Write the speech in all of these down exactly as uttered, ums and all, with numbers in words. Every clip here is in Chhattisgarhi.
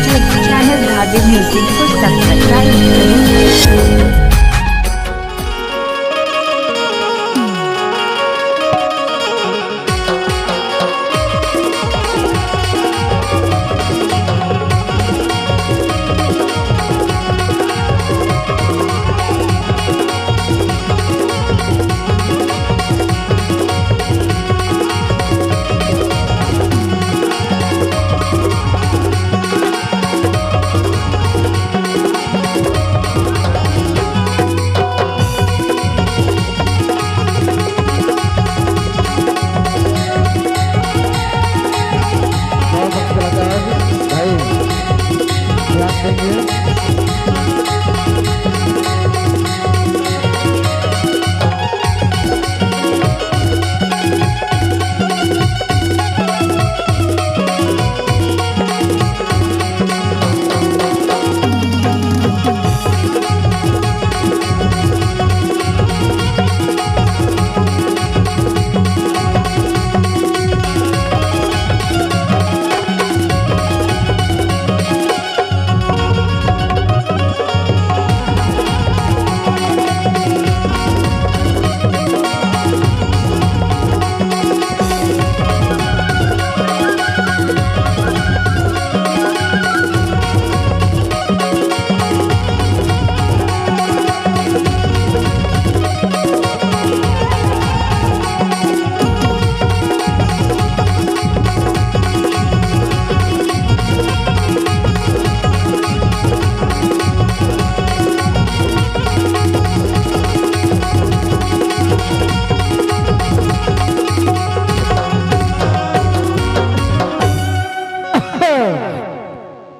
Channel Dhabi Music को subscribe करें। बहुत अच्छा लगा भाई, ध्यान देंगे।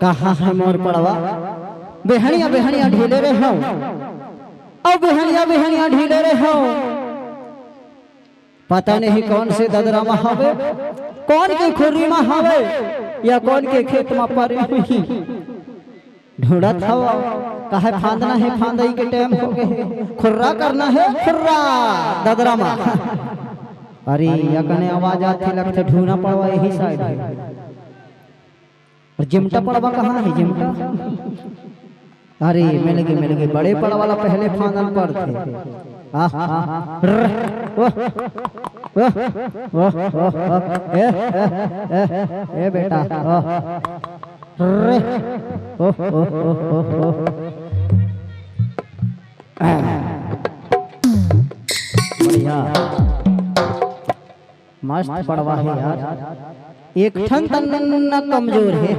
कहाँ हे मोर पड़वा? बेहनिया बेहनिया ढीले रहे हव, अउ बेहनिया बेहनिया ढीले रहे हव। पता नहीं कौन से ददरा म हवे, कौन के खुर्री म हवे, या कौन के खेत म परे होही। ढूंढत हव, काहे फांदना हे, फांदई के टाइम हो गे। खुर्रा करना हे, खुर्रा ददरा म। अरे, या कने आवाज आथे, लगथे ढूंढना पड़वा यही साइड हे। अउ जिमटा पड़वा कहाँ हे, जिमटा? अरे, मिल गे, मिल गे, बड़े पड़वा ला पहले फांदन पड़थे। आह, आह, रह, ओह, ओह, ओह, ओह, ओह, ए, ए, ए, ए, बेटा, ओह, रह, ओह, ओह, ओह, ओह, ओह। बढ़िया। मस्त पड़वा हे यार। एक ठन तन कमजोर हे,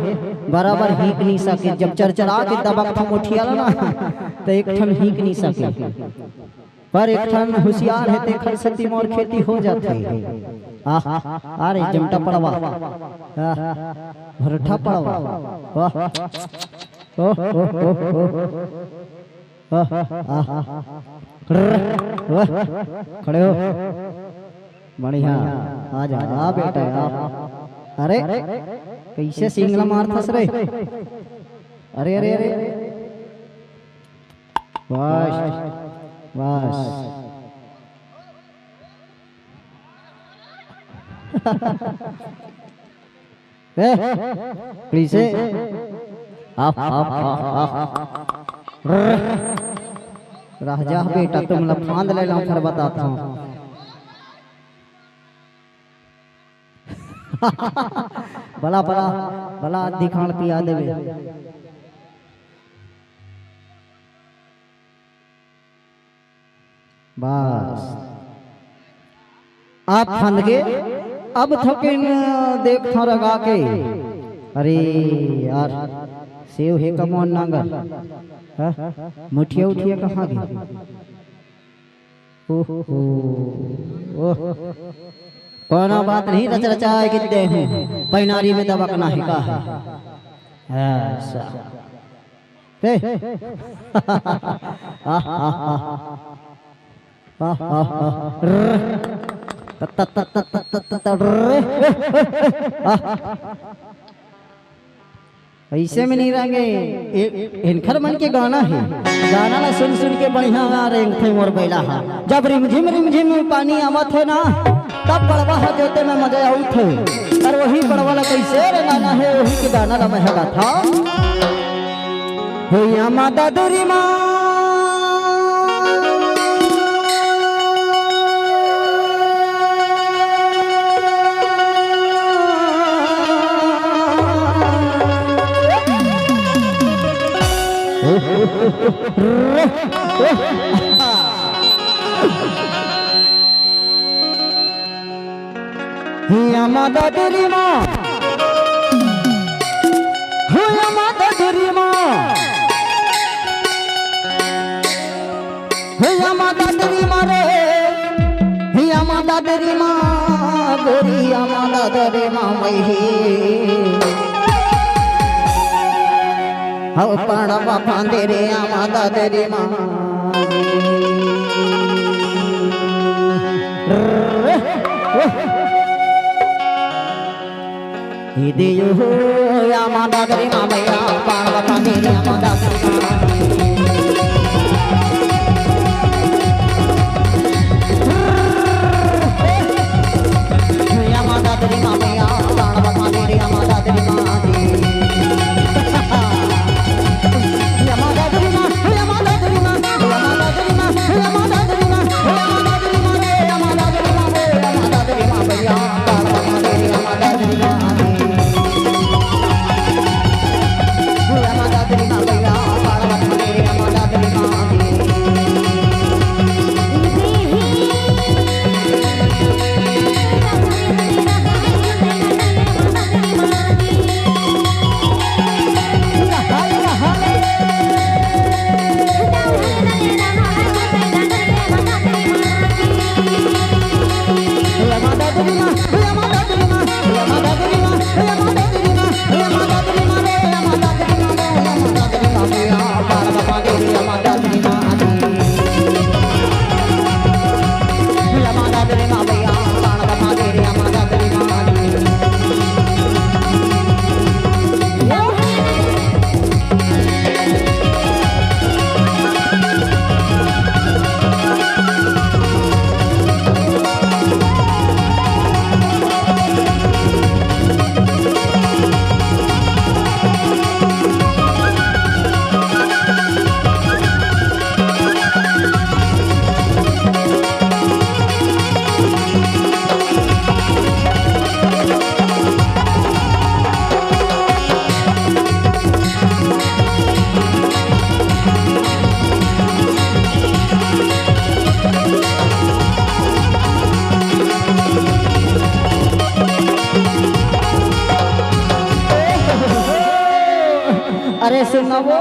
बराबर हीक नइ सके। जब चरचरा के दबकथंव मुठिया ला ना, त एक ठन हीक नइ सके। पर एक ठन हुसियार हे, तेखर सेती मोर खेती हो जाथे। आह, अरे जिमटा पड़वा, आह, भुरठा पड़वा, वाह, ओह, ओह, ओह, ओह। आह, आह, आह। रह, वाह, खड़े हो। बढ़िया, आ जा, आ बेटा, आ। अरे, कइसे सींग ला मारथस रे? अरे, अरे, अरे। बस, बस। ए, कइसे? आप, आप, आप, आप। रह जा बेटा, तुम ला फांद ले ला, फेर बताथंव। बला, बला, बला, दिखाण पिया देबे। बस। आप फंद गे, अब थोकिन देखथंव रगा के। अरे यार, सेव हे का मोर नांगर? हाँ? मुठिया उठिया कहाँ गे? ओहो, ओह। कोनो बात नहीं, रच रचाए के दे हूँ, पैनारी में दबकना हे का हे? ऐसा। हे। आह, आह, आह। आह, आह, आह। रर। त, त, त, रर। आह। अइसे में नइ रेंगे। ए, एनखर मन के गाना हे, गाना ला सुन सुन के बढ़िया रेंगथे मोर बइला हा। जब रिमझिम रिमझिम पानी आवत हे ना, तब पड़वा हा जोते में मजा आउत हे। अउ वही पड़वा ला कइसे रेंगाना हे, वही के गाना ला मैं हा गाथंव। होइया माता दुरी माँ। हिया माता तेरी माँ, हिया माता तेरी माँ, हिया माता तेरी माँ रे, हिया माता तेरी माँ, गोरिया माता तेरी माँ मई ही। हव पड़वा फांदे रे, या माता तेरी माँ। इदे यो हो, या माता तेरी माँ मैया, पड़वा फांदे रे, या माता तेरी माँ। या माता तेरी माँ मैया, पड़वा फांदे रे, या माता तेरी माँ जी। अरे सुन ना वो,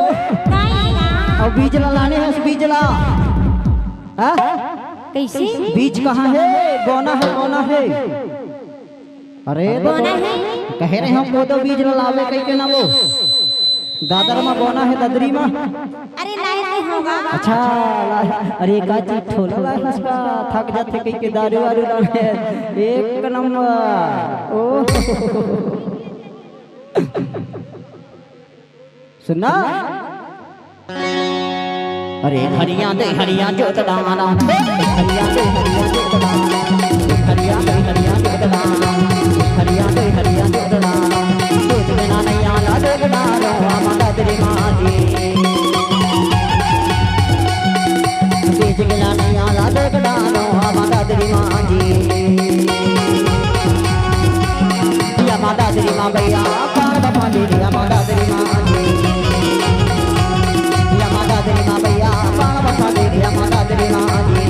अउ बीज ला लाने हस, बीज ला। हाँ? कइसे? बीज कहाँ हे? बोना हे, बोना हे। अरे तो बोना हे? कहे रहे हँव कोदो बीज ला लावे कहिके ना वो। दादर मा बोना हे, ददरी मा। अरे लाए नइ हों गा। अच्छा, ला-, अरे का चीज ठोला ला उसका थक जाथे कहिके दारू वारू ला ले। एक नंबर। ओ। सुन ना। अरे घड़िया दे घड़िया जोत डारा, घड़िया दे घड़िया जोत डारा, घड़िया दे घड़िया जोत डारा, घड़िया दे घड़िया जोत डारा। जोत बिना नैया ला देख डारो, हम दादरी माँ जी। बीज बिना नैया ला देख डारो, हम दादरी माँ जी। या माँ दादरी माँ भैया, पार बता दे रे, या माँ दादरी माँ जी। या माँ दादरी माँ भैया, पार बता दे रे, या माँ दादरी माँ जी।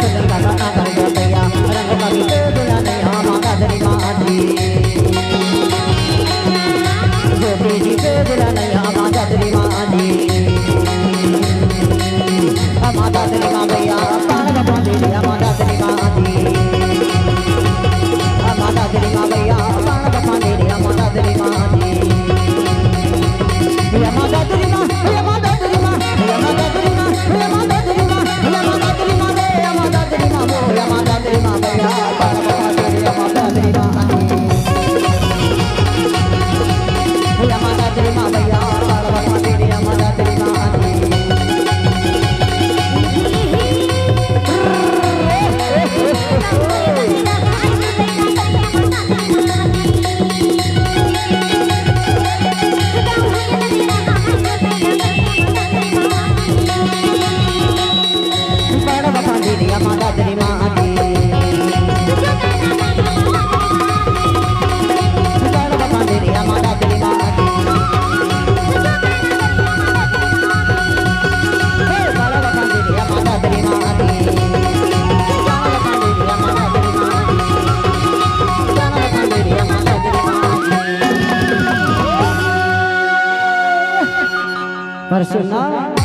सजन का गाना कर दो भैया, रंग का भी कोई बुला नहीं, आमा दादरी माँ जी। ज्योति जी कोई बुला नहीं, आमा दादरी माँ जी। आमा दादरी माँ भैया, पार बता दे, आमा दादरी माँ जी। आमा दादरी माँ भैया, पार बता दे, आमा दादरी माँ जी। पर सुना